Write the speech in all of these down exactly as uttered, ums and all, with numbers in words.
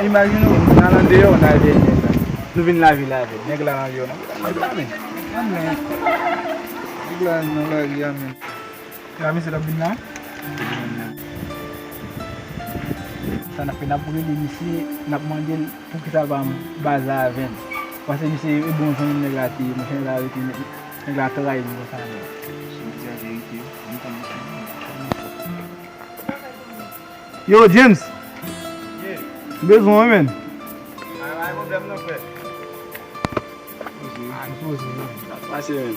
Imajine w, n al andeyò, n al dèyè nèg la. Nou vin lavil avè l. Nèg la nan deyò, nan nèg la, men. Anmè. Nèg la nan lari a, men. E pa misye k ap vin la? Sa n ap fè, n ap rele misye, n ap mande l poukisa l pa baz la avè n. Paske misye e bon zanmi nèg la te ye, monchè, nèg la rete, nèg la trayi m konsa, men. Si w di a verite, m konn misye. Yo, James. Yeah. M bezwen w, wi, men. Pa gen pwoblèm non, frè. Poze, poze, men. Sa pase, men.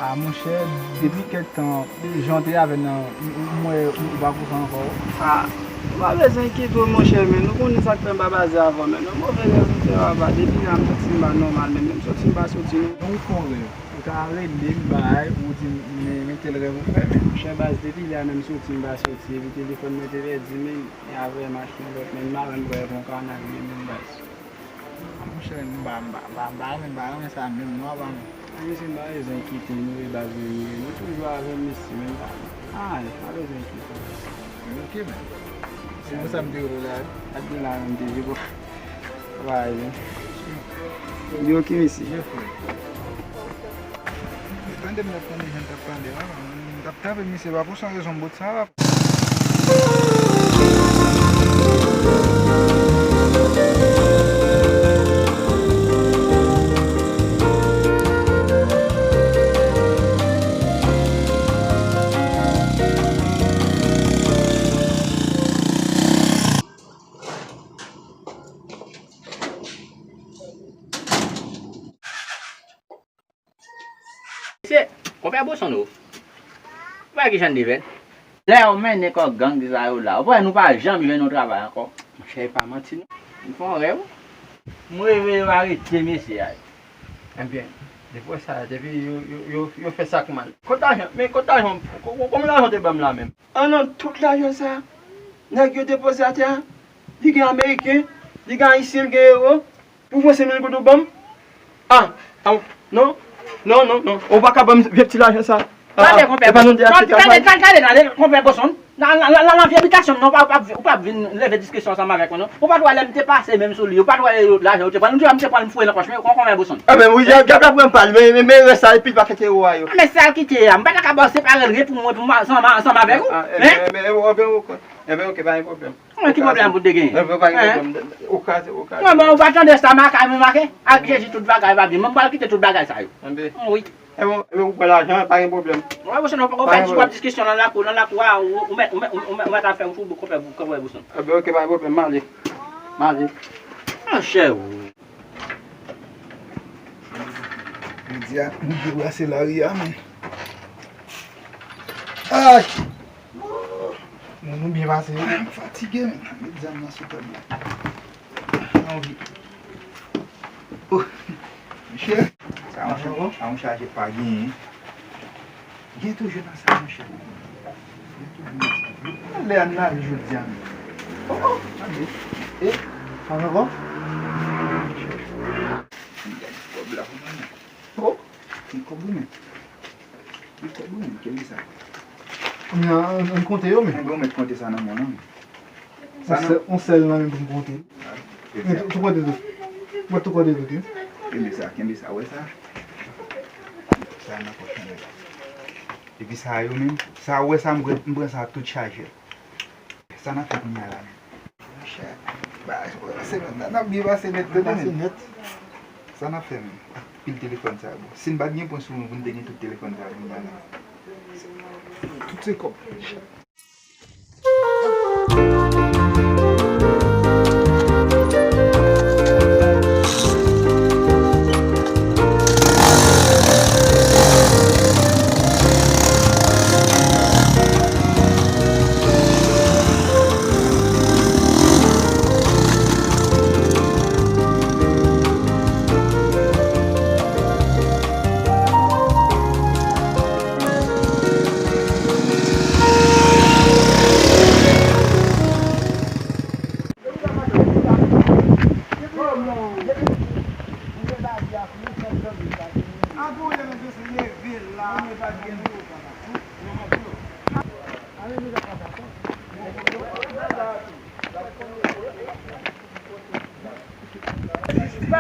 A, monchè, depi kèk tan, jan w te avè n nan, m, m, m wè ou pa konsa ankò. A, ou pa bezwen enkyete w, monchè, men. Nou konnen sa k fè m pa baze avè w, men. Yon move rezon fè, papa. Depi la, m santi m pa nòmal, men. Menm soti m pa soti, non. Non, ou fè yon rèv. Ou ta rele m, bay, ou di m, men, men tèl rèv ou fè, men. Monchè, baz, depi lè a menm soti m pa soti, epi telefòn mwen te pèdi, men, e avè m achte yon lòt, men m pa menm wè yon kanal, men, men, baz. A, monchè, m pa, m pa, m pa, m pa renmen, m pa renmen sa menm, non, apa, men. A, mesye, m pa bezwen kite nou, e baz, nou, nou toujou avè m, mesye, men, m pa, a, m pa bezwen kite nou. Ok, men. Se pou sa m te rele w la, wi. Ap gen la menm te vin, bon. Bay, men. Li ok, mesye. Yes, frè. Tande m t ap tande jan l t ap pale a, m t ap tape misye pa pou san rezon bout sa a. Mesye, konpè Boston o. Ou pa ki jan de vèn. Lè yo mennen kò gang sa yo la, ou pa wè nou pa janm jwenn yon travay ankò. Monchè, e pa manti non. M fè yon rèv. M reve yo arete mesye a. Ebyen, depi sa, depi yo, yo, yo, yo fè sa k mal. Kot lajan, men kot lajan, ko-, ko-, konbyen lajan w te ban m la menm? An non, tout lajan sa, nèg yo depoze atè a, li gen ameriken, li gen ayisyen, li gen ewo. Pou ven senk mil goud ou ban m? A, a, non, non, non, non. Ou pa ka ban m vye ti lajan sa. A, a, tande, konpè, e pa nou te achte kay. Tande, tande, tande, tande, konpè Boston. Nan, nan, nan, nan vye abitasyon m nan, ou pa, ou pa, ou pa vin leve diskisyon ansanm avèk mwen, non. Ou pa t wè lè m te pase menm sou li, ou pa t wè lajan ou te pran, nou te, m te pran l m foure nan pòch mwen, kon, konpè Boston. A, men wi, y ap, y ap pran m pa l, men, men, men rès sa, epi pakèt ewo a yo. Men sa l kite a, m pa ta ka ba w separe l pou mwen, pou mwen, ansanm, ansanm avèk ou. A, a, men, men, men, men, ok, pa gen pwoblèm. Mwen ki pwoblèm pou te genyen? Enben, pa gen pwoblèm. Ou ka, ou ka. Mwen, mwen, ou pa tande sa, makay mwen make? Ak Jezi, tout bagay va byen. Mwen, m pral kite tout bagay sa yo. Enben. Wi. Enben, enben, ou pran lajan, pa gen pwoblèm. Mwen, Boston, ou pa, ou pa di, w ap diskisyon nan lakou, nan lakou a, ou, ou mèt, ou mèt, ou mèt, ou mèt ap fè, ou sou konpè, konpè Boston. Enben, ok, pa gen pwoblèm, m ale. M ale. Monchè, ou. Jodi a, nou deplase lari a, men. Ay! Moun nou byen pase, wi. M fatige, men. Met zam nan sou tab la. Anvi. Oh, monchè. Sa, monchè, sa, monchè, pa genyen. Gen toujou nan sa, monchè. Gen toujou nan sa. Lè a n lave jodi a, men. Oh, oh, tande. E, pa ankò? Gade kòb la pou mwen. Oh, gen kòb wi, men. Gen kòb wi, men. Kenbe sa. Kounye a, ann, ann konte yo, men. Enben, ou mèt konte sa nan men w, non, men. Sa on sèl, on sèl nan men pou m konte. Men tou, tou konte tou. Mwen tou konte tou, wi. Kenbe sa, kenbe sa, wè sa? Sa nan pòch mwen la. Epi sa yo menm, sa, wè sa, m pran, m pran sa tout chaje. Sa n ap fè kounye a la menm? Monchè, ba, se nèt la, n ap byen pase nèt, tande, men. Pase nèt. Sa n ap fè menm? Ak pil telefòn sa yo, bon. Si n pa t gen pwen sou nou pou n te gen tout telefòn sa yo kounye a la. Tout se kòb.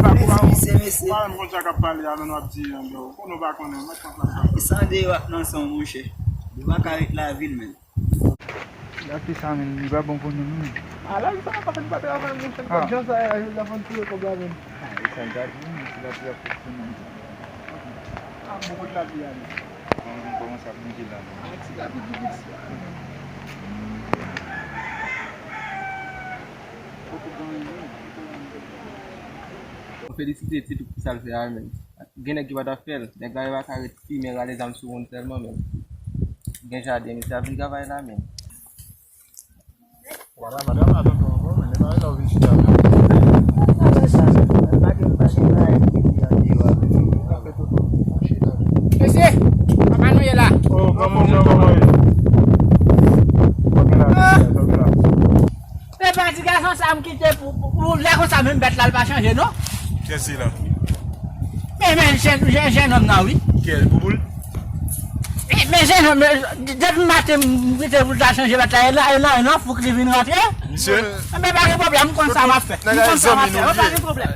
pa, ou pa, ou pa menm konn sa k ap pale a, men w ap di, ou konnen w pa konnen, mèt konn sa k ap pale. Sa deyò ak nan san w, monchè. Yo pa ka ret lavil, menm. Gad fi sa, menm, li pa bon pou nou, non. A, lavi sa pa fè, li pa travay, monchè, li pa t jan sa, li la fann tire kòb la, menm. A, e sa l ta di, menm, si l ap fè pou nou. A, bon, kot lavi a, menm? Kòman, kòman sa ap moute la, menm? A, ti lavi difisil la, menm. Poko gen anyen, non. Mwen felisite Tito pou sa l fè a, menm. Gen nèg ki pa t ap fè l. Nèg la yo pa ka ret fimen, rale zam sou moun sèlman, menm. Gen jaden, misye ap vin travay la, menm. Wala, madanm la, tonton, ankò, men li pa la, ou vin chita la. Mesye, kòman nou ye la? Oh, kòman nou, kòman ye? Kòman la? Ah! Kòman la? Se pa ti gason sa m kite pou, pou, pou lè konsa menm bèt la, l pa chanje, non? Kiyès se la? Men, men, jèn, jèn, jèn nonm nan, wi. Kiyès, Bouboul? E, men jèn nonm, men, depi maten, m kite pou l ta chanje bèt la, e la, e la, e nan fouk li vin rantre. Misye? Enben, pa gen pwoblèm, m konn sa m ap fè. M konn sa m ap fè, pa gen pwoblèm.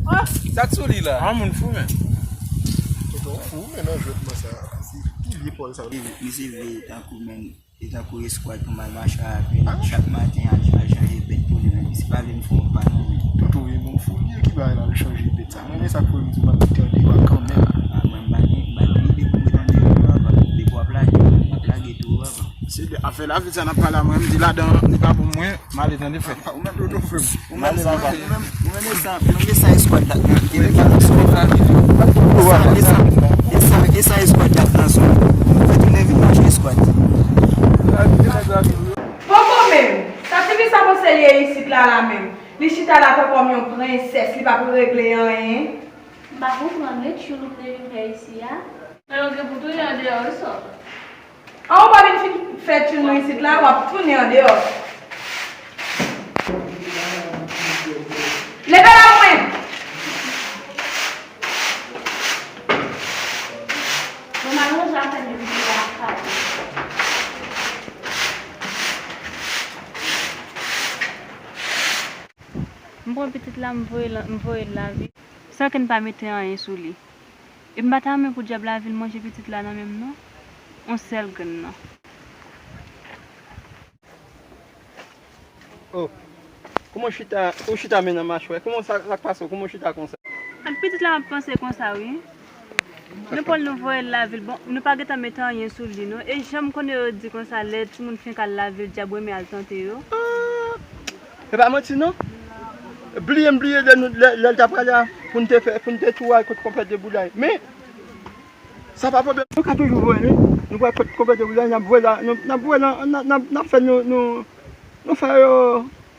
Oh. Sa k sou li la? A, moun fou, men. Tonton fou, men nan jwèt mwen sa. Se ki vye Pòl sa? Misye vye tankou, men. E tankou eskwad pou m al mache avè l chak maten, al, al chanje bèt pou li menm. Se pa vle m fè yon pa non, men. Tonton, e bon fò li ye ki bay la, al chanje bèt sa. Mwen, men sa k fè m di m ap mete andeyò a kanmenm. A, mwen, m pa gen, m pa gen ide pou m mete andeyò non, papa. Depi w ap lage, m ap lage tou, papa. Se de afè lavi sa n ap pale a, mwen, m di ladan, li pa pou mwen, m ale tande frè. Ou menm, tonton, frè m. Ou menm, ou menm, ou menm, e sa, ou menm, e sa eskwad la t nan kite m pa nan sou. E sa, e sa, e sa, e sa eskwad la t nan sou. Fè tounen vin manje eskwad. Poko menm. Sa tifi sa panse l ye isit la, la menm. Li chita la tankou yon prensès, li pa pou regle anyen. M pa konprann, wi, tchoul ou te vin fè isi a. Men yo gen pou tounen andeyò, wi, sò. An, ou pa vin fin fè tchoul nou isit la, w ap tounen andeyò. Leve la, mwen! Mwen, m al ranje afè m epi m vin la ap pale. M pran pitit la, m voye l, m voye l lavi. San ke n pa mete anyen sou li. E m pa ta renmen pou dyab la vin manje pitit la nan men m non. Yon sèl grenn nan. Oh. Kòman w chita, ou chita men nan machwè? Kòman sa, sa k pase w? Kòman w chita konsa? Ak pitit la m ap panse konsa wi. Nou pran l nou voye l lavil. Bon, nou pa gentan mete anyen sou li non. E jan m konnen yo di konsa lè timoun fenk al lavil dyab renmen al tante yo. Ah! E pa manti non. Bliye m bliye lè nou, lè, lè l ta prale a, pou n te fè, pou n te tou al kot konpè Deboulay. Men, sa pa pwoblèm. Nou ka toujou voye li. Nou pral kot konpè Deboulay, n ap voye la, nou, n ap voye la, n ap, n ap, n ap fè nou, nou, nou fè yo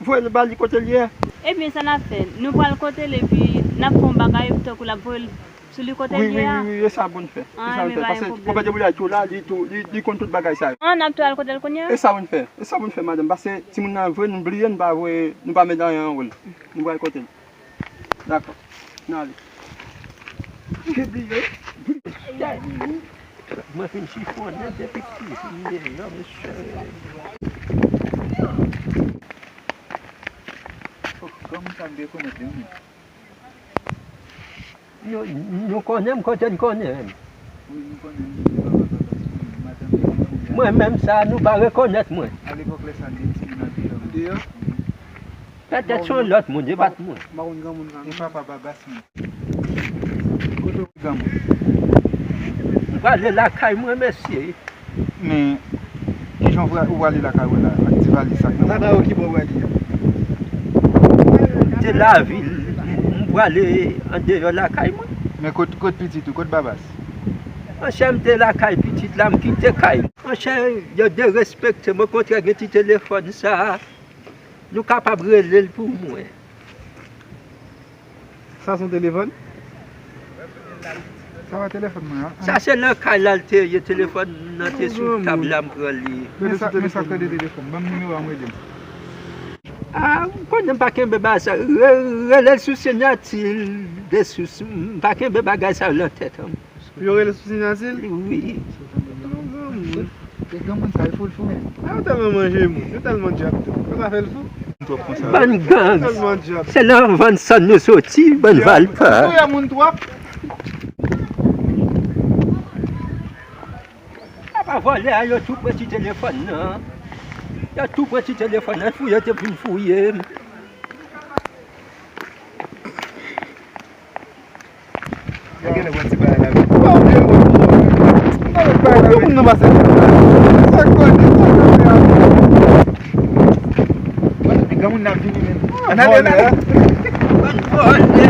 voye l ba li kote l ye. Ebyen, sa n ap fè? Nou pral kote l epi n ap fè yon bagay tankou l ap voye l sou li kote l ye a. Wi, wi, wi, e sa pou n fè. E sa pou n fè. Paske konpè Deboulay tou la, li tou, li, li konn tout bagay sa yo. An, n ap tou al kote l kounye a? E sa pou n fè. E sa pou n fè, madanm. Paske timoun nan vre, nou bliye, nou pa voye, nou pa met anyen nan wol. Nou pral kote l. Dakò. N ale. Ki bliye? Mwen fin chifonnen depi piti, m deyò, mesye. Fòk granmoun sa m te konnet li, wi. Nou, nou konnen m kote n konnen m. Wi, nou konnen m, nou se papa Babas, wi. Madanm li, wi. Mwen menm sa, nou pa rekonèt mwen. Alepòk lè sa, n te timoun andeyò. Andeyò? Petèt se yon lòt moun, e pa t mwen. M pa konn granmoun sa, non. E papa Babas, mwen. Kote w granmoun? M prale lakay mwen, mesye. Men, kijan w pra-, ou prale lakay ou la, ak ti valiz sa k nan men w? Lakay ou ki bò w prale a? M te lavil, m, m prale andeyò lakay mwen. Men kot, kot pitit ou, kot Babas? Monchè, m te lakay pitit la, m kite kay mwen. Monchè, yo derespekte m, okontrè, gen ti telefòn sa a. Nou kapab rele l pou mwen. Sa se yon telefòn? Sa pa telefòn mwen an. Sa se nan kay la l te ye, telefòn nan te sou tab la, m pran li. Men sa, men sa k rele telefòn? Ban m nimewo a, m rele l. A, m konnen m pa kenbe bagay sa. Re-, rele l sou siyati l, de sous. M pa kenbe bagay sa yo nan tèt an. Pou yo rele sou siyati l? Wi. Se granmoun sa, e fou l fou menm. A, yo tèlman manje moun, yo tèlman djab tou. Yo ka fè l fou. Bann gang. Tèlman djab. Se nan vann sàn nou soti, bann valpa. Yo touye moun twòp. Apa vòlè a, yo tou pran ti telefòn nan. Yo tou pran ti telefòn nan, fouye yo te vin fouye. Yo genlè pran ti bagay la menm. Ou pa oublie yo, ou pa oublie yo. Ou pa oublie yo. Tout moun nan pase. Sa k konnen, sa k konnen. Granmoun nan vini menm. Ann ale, ann ale. Bann vòlè,